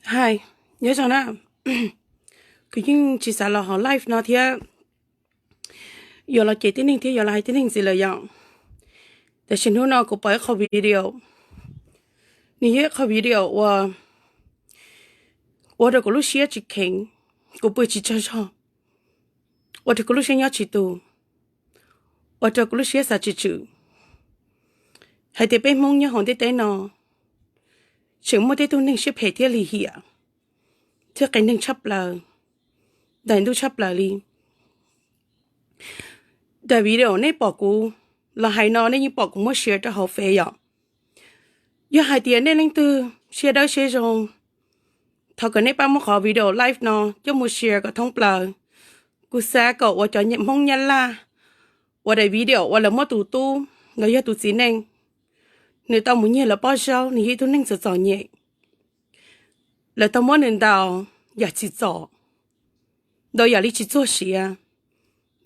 Hais, nyob zoo na, kuv yeej tsis xav los hauv live no thiab, yuav los cem tib neeg thiab yuav los hais tib neeg ntxiv lawm yom. Tiam sis hnub no kuv pom ib qho video, nws yog ib qho video uas ua rau kuv lub siab tsis kheev, kuv pw tsis tsaug zog, ua rau kuv lub siab nyob tsis tus, ua rau kuv lub siab xav tsis tswm hais tias peb Hmoob nyob hauv ntiaj teb no tseem muaj tej tug neeg siab phem thiab lim hiam thiab qias neeg tshaj plaws, daim ntuj tshaj plaws li. Daim video nej pom kuv los hais no nej yeej pom kuv muab share rau hauv Face yom. Yog hais tias nej leej twg siab dawb siab zoo, thov kom nej pab muab qhov video live no coj mus share kom thoob plaws. Kuv xav kom uas cov Hmoob Nyab Laj uas daim video uas lawv muab tus tub los yog tus txiv neej, nws tau mus nyiag lawv pob zaub, nws yog ib tug neeg txom txom nyem, lawv tau muab nws ntaus yam tsim txom, ntaus yam li tsis txuag siav,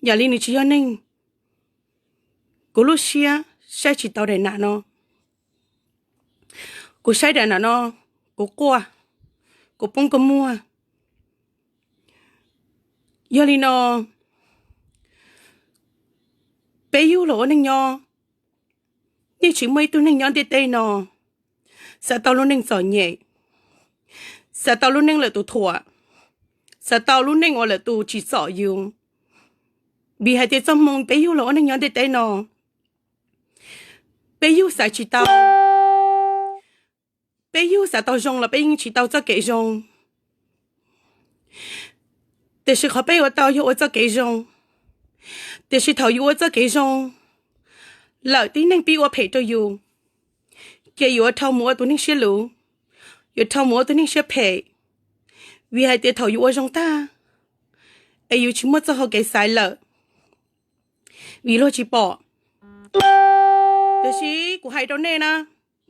yam li nws tsis yog neeg. Kuv lub siab saib tsis tau daim nam no. Kuv saib daim nam no, kuv quaj, kuv poob kua muag. Yog li no, peb yug los ua neej nyob, yeej tsis muaj ib tug neeg nyob ntiaj teb no xav tau lub neej txom nyem, xav tau lub neej lawm tus thuam, xav tau lub neej uas lawm tus tsim txom yus. Vim hais tias txoj hmoo peb yug los ua neej nyob ntiaj teb no, peb yug xav tsis tau, peb yug xav tau zoo los peb yeej tsis tau txoj kev zoo. Tiam sis qhov peb ua tau yog ua txoj kev zoo. Tiam sis thaum yus ua txoj kev zoo lawm tib neeg pib ua phem rau yus, ces yuav dhau mus ua tus neeg siab luv, yuav dhau mus ua tus neeg siab phem. Vim hais tias thaum yus ua zoo tag es yus tsis muaj txoj hau kev xaiv lawm, vim luag tsis pom. Tiam sis kuv hais rau nej na,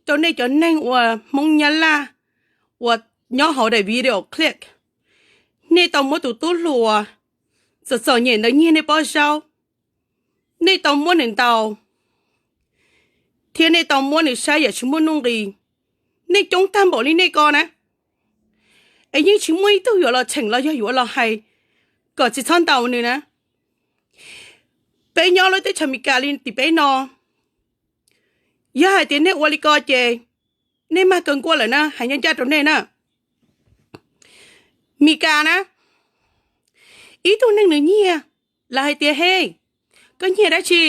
rau nej cov neeg uas Hmoob Nyab Laj uas nyob hauv daim video clip, nej tau muab tus tub hluas txom txom nyem ntawd nyiag nej pob zaub, nej tau muab nws ntaus, thiab nej tau muab nws saib yam tsis muaj nuj nqis. Nej coob tag npaum li nej ko na, es yeej tsis muaj ib tug yuav los cheem los yog yuav los hais kom tsis txhob ntaus nws na. Peb nyob lub teb chaws Amelikas li tim peb no, yog hais tias nej ua li ko ces nej mag kaw nkuaj lawm na, hais ncaj ncaj rau nej na. Amelikas na, ib tug neeg nws nyiag, lawv hais tias, He, koj nyiag dab tsi?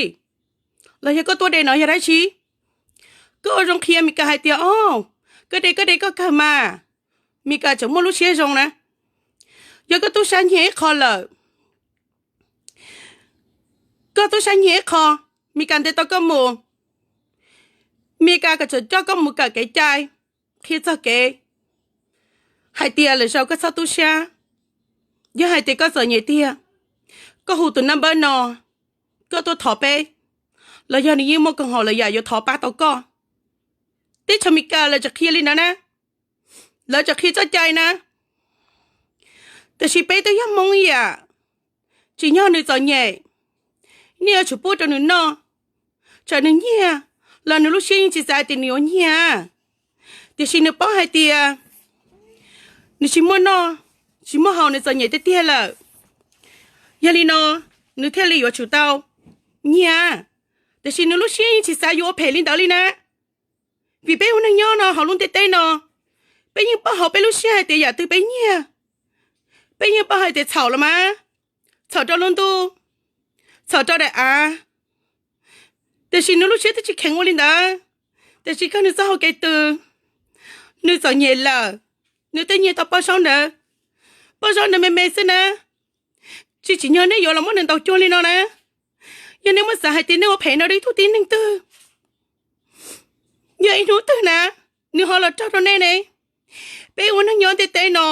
Los yog koj tuaj de no yog dab tsi? Koj ua zoo qhia Amelikas hais tias, O, koj de koj de koj kawg mas, Amelikas tseem muaj lub siab zoo na. Yog koj tub sab nyiag ib qho lawm, koj tub sab nyiag ib qho, Amelikas ntes tau koj mus, Amelikas kom tseem coj koj mus kawm kev cai, qhia txog kev hais tias lwm zaus koj txhob tub sab. Yog hais tias koj txom nyem tiag, koj hu tus number no, koj tuaj thov peb, los yog nws yeej muaj koom haum lawm yam yuav thov pab tau koj. Teb chaws Amelikas lawv tseem qhia li ntawd na, lawv tseem qhia txoj cai na. Tiam sis peb twb yog Hmoob ib yam, tsim nyog nws txom nyem, nej yuav tsum pub rau nws noj. Txawm nws nyiag los nws lub siab yeej tsis xav tias nws yuav nyiag, tiam sis nws paub hais tias nws tsis muaj noj, tsis muaj haus, nws txom nyem tiag tiag lawm. Yog li no nws thiaj li yuav tsum tau nyiag, tiam sis nws lub siab yeej tsis xav yuav ua phem li ntawd li na. Vim peb ua neej nyob no hauv lub ntiaj teb no, peb yeej paub hauv peb lub siab hais tias yam twg peb nyiag, peb yeej paub hais tias txhaum los mas, txhaum rau lub ntuj, txhaum rau daim av. Tiam sis nws lub siab twb tsis kheev ua li ntawd, tiam sis kawg nws txoj hau kev tws, nws txom nyem lawm, nws twb nyiag tau pob zaub ntawd, pob zaub ntawd me me xwb na, tsis tsim nyog nej yuav los muab nws ntaus cuag li no na. Yog nej muab xav hais tias nej ua phem no rau ib tug tib neeg twg, yog ib hnub twg na nws ho los raug rau nej ne. Peb ua neej nyob ntiaj teb no,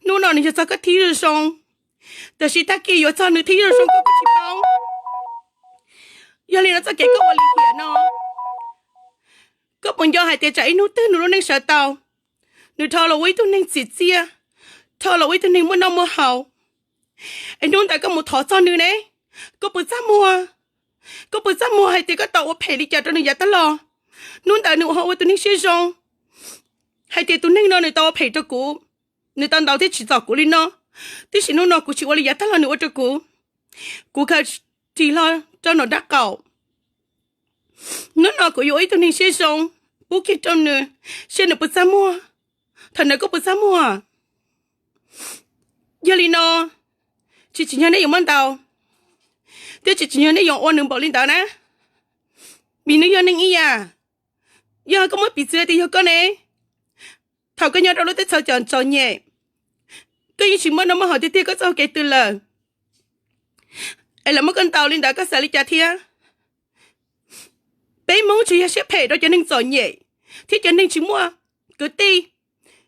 hnub no nws yog txog koj thib zoo zoo, tiam sis tag kis yuav txog nws thib zoo zoo koj kuj tsis paub. Yog li no txoj kev koj ua lim hiam no, koj puas nco hais tias tsam ib hnub twg nws lub neej sawv tau, nws rho los ua ib tug neeg txim txiaj, rho los ua ib tug neeg muaj noj muaj haus, es hnub ntawd koj mus thov txog nws ne, koj puas txaj muag? Koj puas txaj muag hais tias koj tau ua phem li cas rau nws yav tag los? Hnub ntawd nws ho ua tus neeg siab zoo, hais tias tus neeg no nws tau ua phem rau kuv, nws tau ntaus thiab tsim txom kuv li no, tiam sis hnub no kuv tsis ua li yav tag los nws ua rau kuv. Kuv khaws ris hlo rau nws nraub qaum. Hnub no kuv yuav ua ib tug neeg siab zoo, pub kiag rau nws, saib nws puas txaj muag, thaum nws kuj puas txaj muag. Yog li no, tsis tsim nyog nej yuav muab ntaus, thiab tsis tsim nyog nej yuav ua nws npaum li ntawd na, vim nws yog neeg ib yam. Yog koj muab piv txwv tias yog koj ne, thaum koj nyob rau lub teb chaws txom nyem, koj yeej tsis muaj noj muaj haus tiag tiag, koj txoj hau kev twg lawm, es lawv muab koj ntaus li ntawd koj xav li cas thiab? Peb Hmoob tsuas yog siab phem rau cov neeg txom nyem thiab cov neeg tsis muaj kwv tij,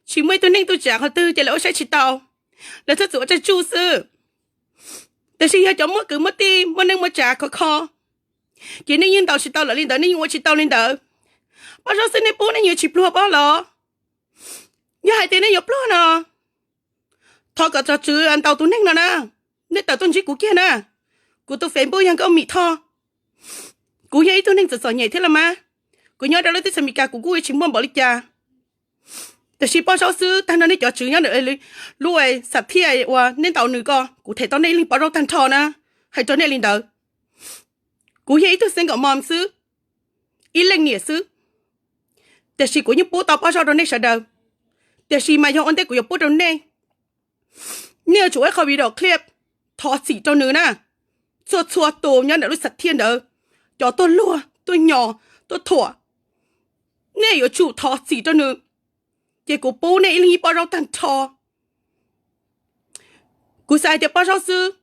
tsis muaj ib tug neeg tuaj tsa qhov twg ces lawv ua saib tsis tau, lawv txhob txwm ua tsaj tsuj xwb. Tiam sis yog cov muaj kwv muaj tij muaj neej muaj tsav khov kho, ces nej yeej ntaus tsis tau lawv li ntawd, nej yeej ua tsis tau li ntawd. Poj Zaub xwb nej pub nej yuav tsis pluag pob los? Yog hais tias nej yuav pluag no, thov kom txog tswv ntaus tus neeg no na. Nej tawm tuaj ntsib kuv kiag na. Kuv tus Facebook yog Nkauj Mim Thoj. Kuv yog ib tug neeg txom txom nyem thiab los mas, kuv nyob rau lub teb chaws Amelikas kuv kuj tsis muaj npaum li cas. Tiam sis Poj Zaub xwb tag nrho nej cov tswv nyob ntawm lub Xav Thiaj uas nej ntaus nws ko, kuv them tau nej ib leeg Poj Zaub tag nrho na. Hais rau nej li ntawd, kuv yog ib tug single mom xwb, ib leej niam xwb, tiam sis kuv yeej pub tau Poj Zaub rau nej sawv daws. Tiam sis mas yog ua ntej kuv yuav pub rau nej, nej yuav tsum ua ib qho video clip thov txim rau nws na. Txhua txhua tus nyob ntawm lub Xav Thiaj ntawd, cov tuaj luag tuaj nyos tuaj thuam, nej yuav tsum thov txim rau nws. Ces kuv pub nej ib leeg ib Poj Zaub tag nrho. Kuv xav hais tias Poj Zaub xwb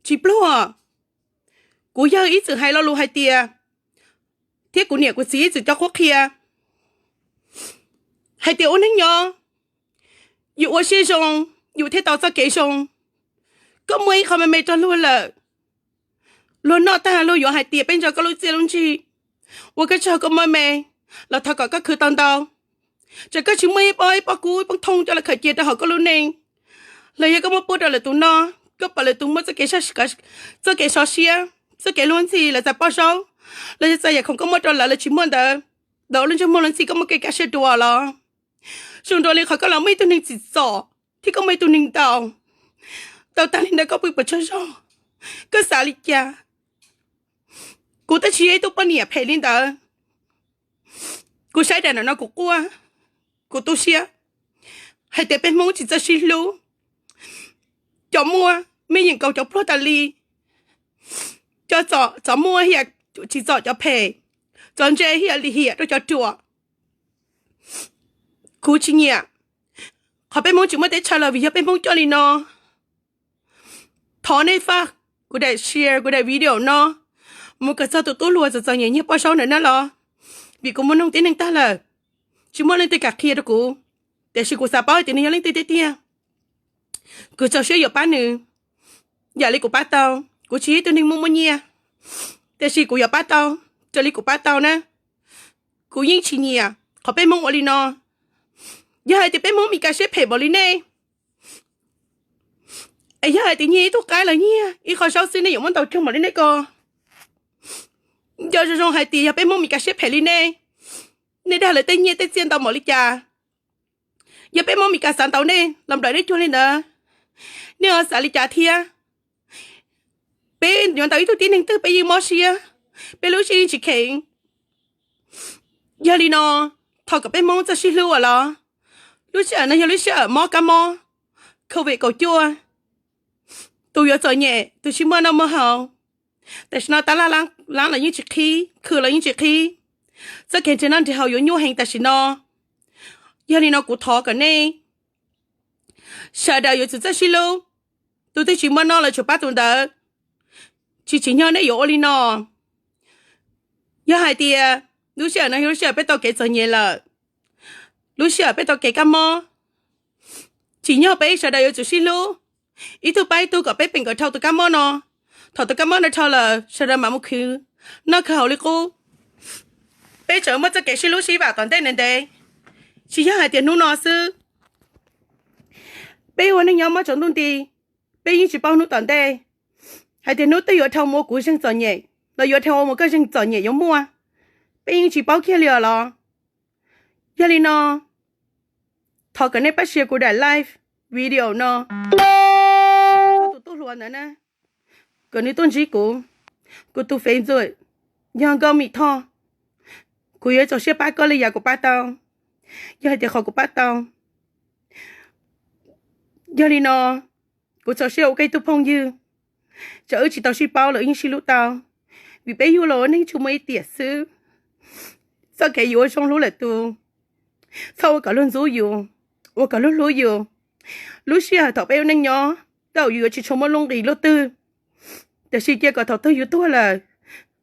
tsis pluag. Kuv yawg ib txwm hais lo lus hais tias, thiab kuv niam kuv txiv ib txwm cov qhuab qhia hais tias ua neej nyob, yus ua siab zoo, yus thiaj tau txoj kev zoo. Koj muaj ib qho me me rau luag lawm, luag noj tag luag yuav hais tias peb ntso koj lub txiaj lub ntsig, ua koj tsaug koj muaj me, los thov kom koj khwv tau ntau. Txawm koj tsis muaj ib pob ib pob kub ib poob thooj coj los khaws cia rau hauv koj lub neej, los yog koj muab pub rau lwm tus noj, koj pom lwm tus muaj txoj kev, txoj kev sov siab, txoj kev luag ntxhi, lawv txais Poj Zaub, los yog txais yam khoom koj muab rau lawv, lawv tsis muaj ntawd, lawv ua lub ntsej muag luag ntxhi, koj muaj kev kaj siab dua los? Zoo nraug li qhov koj los muaj ib tug neeg tsim txom thiab koj muaj ib tug neeg ntaus, tau tag li ntawd koj pw puas tsaug zog? Koj xav li cas? Kuv twb tsis yog ib tug poj niam phem li ntawd. Kuv saib daim ntawm no kuv quaj, kuv tu siab hais tias peb Hmoob tsis txawj sib hlub. Cov muaj mej yeem nkaus cov pluag tas li. Cov txom muaj tsis txom cov phem, cov ntse hiam li hiam rau cov ruam. Kuv tsis nyiam qhov peb Hmoob tsis muaj teb chaws los vim yog peb Hmoob coj li no. Thov nej faj kuv daim share, kuv daim video no mus kom txog tus tub hluas txom txom nyem nyiag Poj Zaub ntawm no los, vim kuv muaj noog tib neeg tag lawm, tsis muaj leej twg kam qhia rau kuv. Tiam sis kuv xav paub hais tias nws yog leej twg tiag tiag. Kuv txaus siab yuav pab nws ib yam li kuv pab tau. Kuv tsis yog ib tug neeg muaj muaj nyiaj, tiam sis kuv yuav pab tau raws li kuv pab tau na. Kuv yeej tsis nyiam qhov peb Hmoob ua li no. Yog hais tias peb Hmoob Meskas siab phem npaum li nej, es yog hais tias nyiag ib tug qaib los nyiag ib qho zaub xwb nej yuav muab ntaus cuag npaum li nej ko? Nco zoo zoo hais tias yog peb Hmoob Meskas siab phem li nej, nej dag lawv tej nyiaj tej txiaj ntau npaum li cas? Yog peb Hmoob Meskas xav ntaus nej los nplawm nej cuag li ntawd, nej ho xav li cas thiab? Peb yuav ntaus ib tug tib neeg twg peb yeej mob siab, peb lub siab yeej tsis kheev. Yog li no, thov kom peb Hmoob txawj sib hlub os los. Lub sij hawm no yog lub sij hawm mob kab mob COVID kaum cuaj, tus yuav txom nyem tus tsis muaj noj muaj haus. Tam sim no tab laj lab los yeej tsis qhib, khw los yeej tsis qhib, txoj kev nrhiav noj nrhiav haus yuav nyuaj heev tam sim no. Yog li no kuv thov kom nej sawv daws yuav tsum txawj sib hlub. Tus twg tsis muaj noj los tsum pab tus ntawd. Tsis tsim nyog nej yuav ua li no. Yog hais tias lub sij hawm no yog lub sij hawm peb tau kev txom nyem lawm, lub sij hawm peb tau kev kab mob, tsim nyog peb sawv daws yuav tsum sib hlub, ib tug pab ib tug kom peb peem kom dhau tus kab mob no. Thaum tus kab mob no dhau lawm sawv daws mam mus khwv noj khwv haus li qub. Peb tseem muaj txoj kev sib hlub sib vam tom ntej ntev ntev, tsis yog hais tias hnub no xwb. Peb ua neej nyob muaj tsaus ntuj nti, peb yeej tsis paub hnub tom ntej hais tias hnub twg yuav dhau mus ua kuv zeeg txom nyem los yuav dhau mus koj zeeg txom nyem yuav muaj, peb yeej tsis paub kiag li os los. Yog li no, Thov kom nej pab share kuv daim live video no, tus tub hluas ntawd na, kom nws tuaj ntsib kuv. Kuv tus fev ntxwm yog Nkauj Mim Thoj. Kuv yuav txaus siab pab koj li yam kuv pab tau, yog hais tias qhov kuv pab tau. Yog li no, kuv txaus siab ua koj ib tug phooj ywg. Tsam wb tsis tau sib paub los yeej sib hlub tau, vim peb yug los ua neej tsuas muaj ib tiam xwb. Txoj kev yuav ua zoo hlub lwm tus, txhob ua kom luag ntxub yus, ua kom luag hlub yus. Lub sij hawm thaum peb ua neej nyob, tej zaum yus yuav tsis tshua muaj lub nqis luaj twg, tiam sis cia kom thaum twg yus tuag lawm,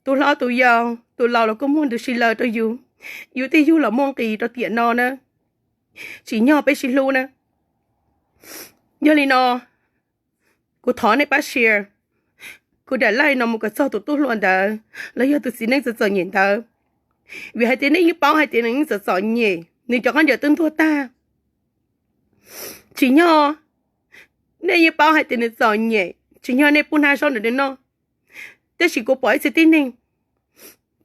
tus hlob tus yau tus laus los kuj muaj ntws si lawm rau yus, yus thiaj yug los muaj nqis rau tiam no na. Tsim nyog peb sib hlub na. Yog li no, kuv thov nej pab share kuv daim live no mus kom txog tus tub hluas ntawd los yog tus txiv neej txom txom nyem ntawd, vim hais tias nej yeej paub hais tias nws yeej txom txom nyem, nws cov khaub ncaws twb ntuag tag. Tsim nyog nej yeej paub hais tias nws txom nyem, tsim nyog nej pub hnab zaub ntawm nws noj. Tab sis kuv pom ib txhia tib neeg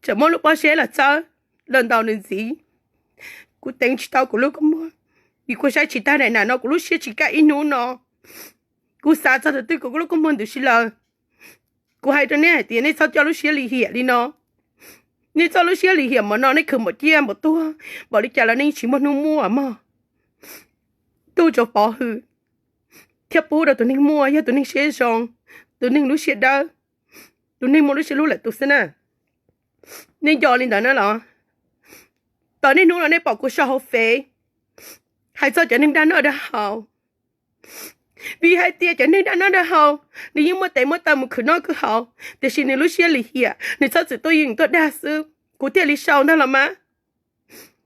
tseem muab lub pob zeb los txawb los ntaus nws ntxiv. Kuv teev tsis tau kuv lub kua muag, vim kuv saib tsis tag daim nam no, kuv lub siab tsis kaj ib hnub no. Kuv xav txog thaum twg kuv lub kua muag ntws si lawm. Kuv hais rau nej hais tias nej txhob coj lub siab lim hiam li no. Nej txoj lub siab lim hiam npaum no nej khwv npaum ciaj npaum tuag npaum li cas los nej yeej tsis muaj hnub muaj mog. Tuaj tsuas pov hwm thiab pub rau tus neeg muaj, yog tus neeg siab zoo, tus neeg lub siab dawb, tus neeg muaj lub siab hlub lwm tus xwb na. Nej nco li ntawd na los? Tom niaj hnub no nej pom kuv sau hauv fev hais txog cov neeg dag noj dag haus, vim hais tias cov neeg dag noj dag haus nws yeej muaj tes muaj taw mus khwv noj khwv haus, tiam sis nws lub siab lim hiam, nws txhob txwm tuaj yeem tuaj dag xwb, kuv thiaj li sau ntag los mas.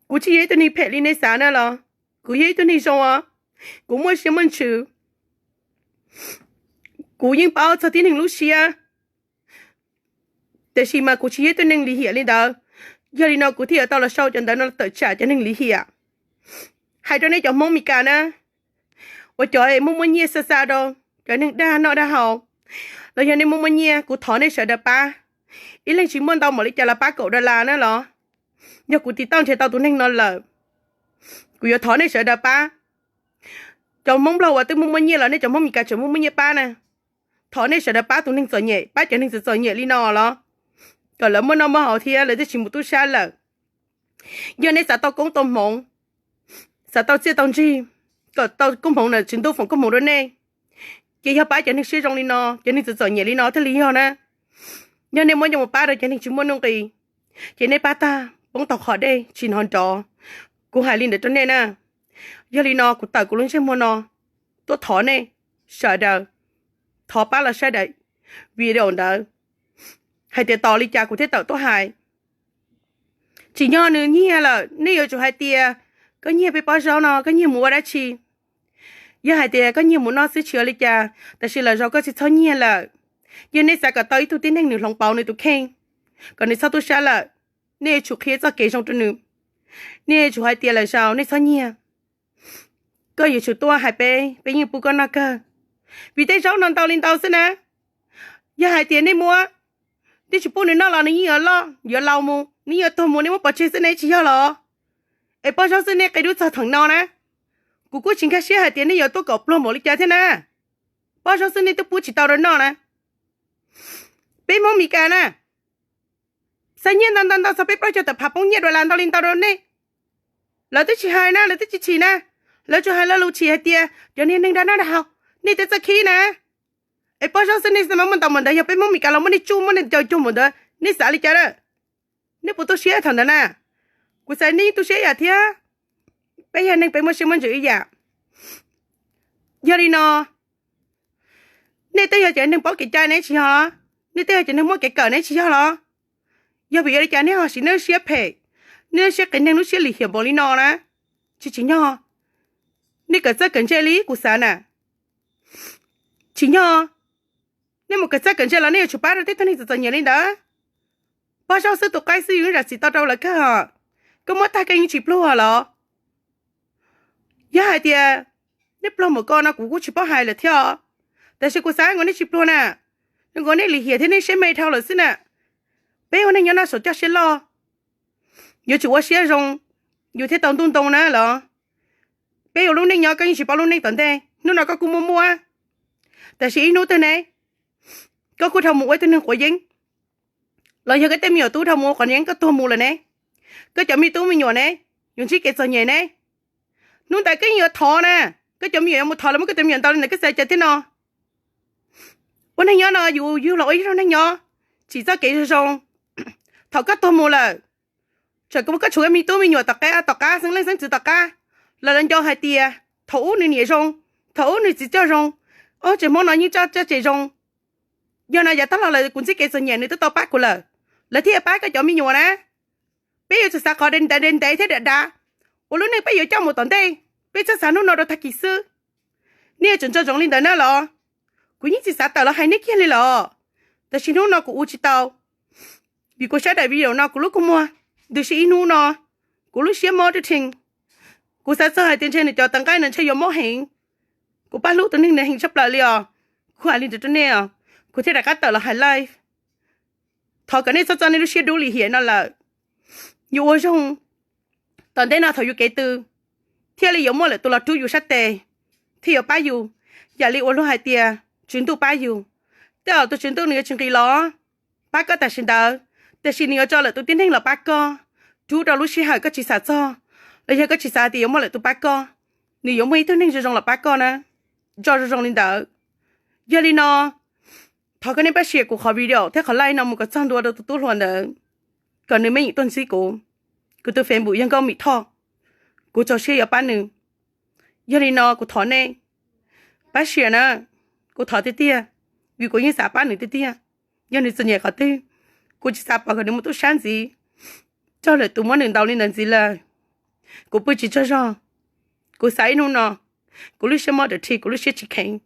Kuv tsis yog ib tug neeg phem li nej xav na los? Kuv yog ib tug neeg zoo os, kuv muaj siab muaj ntsws, kuv yeej paub txog tib neeg lub siab. Tiam sis mas kuv tsis yog ib tug neeg lim hiam li ntawd, yog li no kuv thiaj yuav tau los sau cov ntawv no tawm tsam cov neeg lim hiam. Hais rau nej cov Hmoob Mes Kas na, uas cov es muaj muaj nyiaj xa xa rau cov neeg dag noj dag haus, los yog nej muaj muaj nyiaj, kuv thov nej sawv daws pab. Ib leeg tsis muaj ntau npaum li cas los pab kaum dollar na los? Yog kuv tiv tauj nrhiav tau tus neeg no lawm, kuv yuav thov nej sawv daws pab. Cov Hmoob Nplog uas twb muaj muaj nyiaj los nej cov Hmoob Mes Kas tseem muaj muaj nyiaj pab na, thov nej sawv daws pab tus neeg txom nyem, pab cov neeg txom txom nyem li no los, kom lawv muaj noj muaj haus thiab lawv thiaj tsis mus tub sab lawm. Yog nej xav tau koob tau hmoov, xav tau txiaj tau ntsig, kom tau koob hmoov na, Tswv Ntuj foom koob hmoov rau nej, ces yog pab cov neeg siab zoo li no, cov neeg txom txom nyem li no thiaj li yog na. Yog nej muab coj mus pab rau cov neeg tsis muaj nuj nqis, ces nej pab tag poob tau qhov dej tsis hnov nrov. Kuv hais li ntawd rau nej na. Yog li no kuv tawm kuv lub ntsej muag no tuaj thov nej sawv daws, thov pab los saib daim video ntawd hais tias tos li cas kuv thiaj tawm tuaj hais. Tsim nyog nws nyiag lawm, nej yuav tsum hais tias koj nyiag peb pob zaub no koj nyiag mus ua dab tsi? Yog hais tias koj nyiag mus noj xwb tsis ua li cas, tab sis lwm zaus koj tsis txhob nyiag lawm. Yog nej xav kom tau ib tug tib neeg nws hloov pauv nws tus kheej, kom nws txhob tub sab lawm, nej yuav tsum qhia txoj kev zoo rau nws. Nej yuav tsum hais tias lwm zaus nej txhob nyiag. Koj yuav tsum tuaj hais peb, peb yeej pub koj noj kawg. Vim tej zaub no ntau li ntau xwb na. Yog hais tias nej muab, nej tsis pub nws noj los nws yeej yuav loj yuav laus mus, nws yeej yuav tuag mus, nej muab pov tseg xwb ne tsis yog los? Es pob zaub xwb nej qia dub txog theem no na, kuv kuj tsis nkag siab hais tias nej yuav tuaj kom pluag npaum li cas thiab na. Pob zaub xwb nej twb pub tsis tau rau noj na. Peb Hmoob Mes Kas na, xa nyiaj ntau ntau ntau txog peb plaub caug tawm phav poob nyiaj dollar ntau li ntau rau nej. Lawv twb tsis hais na, lawv twb tsis chim na, lawv tsuas hais lo lus chim hais tias cov niag neeg dag noj dag haus, nej tej txoj khib na. Es pob zaub xwb nej xav muaj ntau npaum ntawd, yog peb Hmoob Mes Kas los muab nej tsuj muab nej ncaws cuag npaum ntawd nej xav li cas na? Nej puas tu siab thaum ntawd na? Kuv xav nej yeej tu siab ib yam thiab. Peb yog neeg peb muaj siab muaj ntsws ib yam. Yog li no, nej twb yog cov neeg paub kev cai ne tsis yog los? Nej twb yog cov neeg muaj kev kawm ne tsis yog los? Yog vim yog li cas nej ho siv nej lub siab phem, nej lub siab qias neeg lub siab lim hiam npaum li no na? Tsis tsim nyog, nej kawm txawj kawm ntse li kuv xav na. Tsim nyog, nej mus kawm txawj kawm ntse los nej yuav tsum pab rau tej tug neeg txom txom nyem li ntawd. Pob zaub xwb tus qaib xwb yus zam txim tau rau lawv kawg. Koj muab tag koj yeej tsis pluag los? Yog hais tias nej pluag npaum ko no kuv kuj tsis paub hais lawm thiab os. Tab sis kuv xav nkaus nej tsis pluag na, nkaus nej lim hiam thiab nej siab me dhau lawm xwb na. Peb ua neeg nyob noj saum coj siab loj, yuav tsum ua siab zoo, yus thiaj tau ntuj ntoo na los. Peb yuav lub neej nyob, koj yeej tsis paub lub neej tom ntej. Hnub no koj kuj muaj muaj, tab sis ib hnub twg ne, koj kuj dhau mus ua ib tug neeg quav yeeb, los yog koj tej me nyuam tub dhau mus ua quav yeeb, koj tuag mus lawm ne, koj cov me tub me nyuam ne, yuav ntsib kev txom nyem ne. Hnub ntawd koj yeej yuav thov na, koj cov me nyuam yuav mus thov los muab koj cov me nyuam ntaus li ntawd, koj xav cas thiab no? Ua neej nyob no yus yug los ua ib zaug neej nyob, tsim txoj kev zoo zoo. Thaum koj tuag mus lawm, tsam koj tshuav koj me tub me nyuam tom qab, tom qab xeeb leej xeeb ntxwv tom qab, lawv los nco hais tias thaum ub nws niam zoo, thaum ub nws txiv coj zoo, ob tsev Hmoob no yeej coj coj tsev zoo. Yog no yav tag los lawm kuv ntsib kev txom nyem nws twb tau pab kuv lawm, lawv thiaj pab koj cov me nyuam na. Peb yuav tsum xav qhov ntev ntev thiab dav dav, ua lub neej peb yuav coj mus tom ntej, peb txhob xav hnub no rau tag kis xwb. Nej yuav tsum nco ntsoov li ntawd na los. Kuv yeej tsis xav tawm los hais nej kiag li los, tab sis hnub no kuv ua tsis tau, vim kuv saib daim video no kuv lub kua muag ntws si ib hnub no, kuv lub siab mob rwg rhees. Kuv xav txog hais tias ntshe nws cov tawv nqaij no ntshe yuav mob heev. Kuv pab hlub tus neeg no heev tshaj plaws li os. Kuv hais li ntawd rau nej os, kuv thiaj rov qab tawm los hais live. Thov kom nej txhob txo nej lub siab dub lim hiam no lawm. Yus ua zoo, tom ntej no thaum yus kev tw, thiaj li yuav muaj lwm tus los rub yus sab tes, thiaj yuav pab yus. Yam li ua luag hais tias Tswv Ntuj pab yus, tej zaum tus Tswv Ntuj nws yuav tsis nqis los pab koj tam sim ntawd, tiam sis nws yuav tso lwm tus tib neeg los pab koj, rub rau lub sij hawm koj tsis xav txog, los yog koj tsis xav tias yuav muaj lwm tus pab koj, nws yuav muaj ib tug neeg zoo zoo los pab koj na. Nco zoo zoo li ntawd. Yog li no, thov koj nej pab share kuv qhov video thiab qhov live no mus kom txog ntua rau tus tub hluas ntawd, kom nws me nyuam tuaj ntsib kuv. Kuv tus Facebook yog Nkauj Mim Thoj, kuv txaus siab yuav pab nws. Yog li no kuv thov nej pab share na, kuv thov tiag tiag, vim kuv yeej xav pab nws tiag tiag. Yog nws txom nyem qhov twg, kuv tsis xav pom kom nws mus tub sab ntxiv, txog lwm tus muab nws ntaus li ntawd ntxiv lawm. Kuv pw tsis tsaug zog, kuv xav ib hnub no, kuv lub siab mob rwg rhees, kuv lub siab tsis kheev.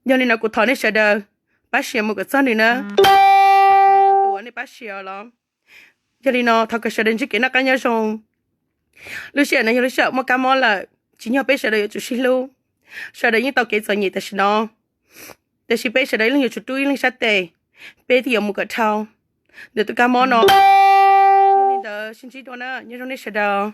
Yog li no kuv thov nej sawv daws pab share mus kom txog nws na. Tus uas nej pab share los, yog li no thov kom sawv daws ntsib kev noj qab nyob zoo. Lub sij hawm no yog lub sij hawm muaj kab mob lawm, tsim nyog peb sawv daws yuav tsum sib hlub. Sawv daws yeej tau kev txom nyem tam sim no, tiam sis peb sawv daws ib leeg yuav tsum rub ib leeg sab tes, peb thiaj yuav mus kom dhau ntawm tus kab mob no. Yog li ntawd sib ntsib dua na, nyob zoo nej sawv daws.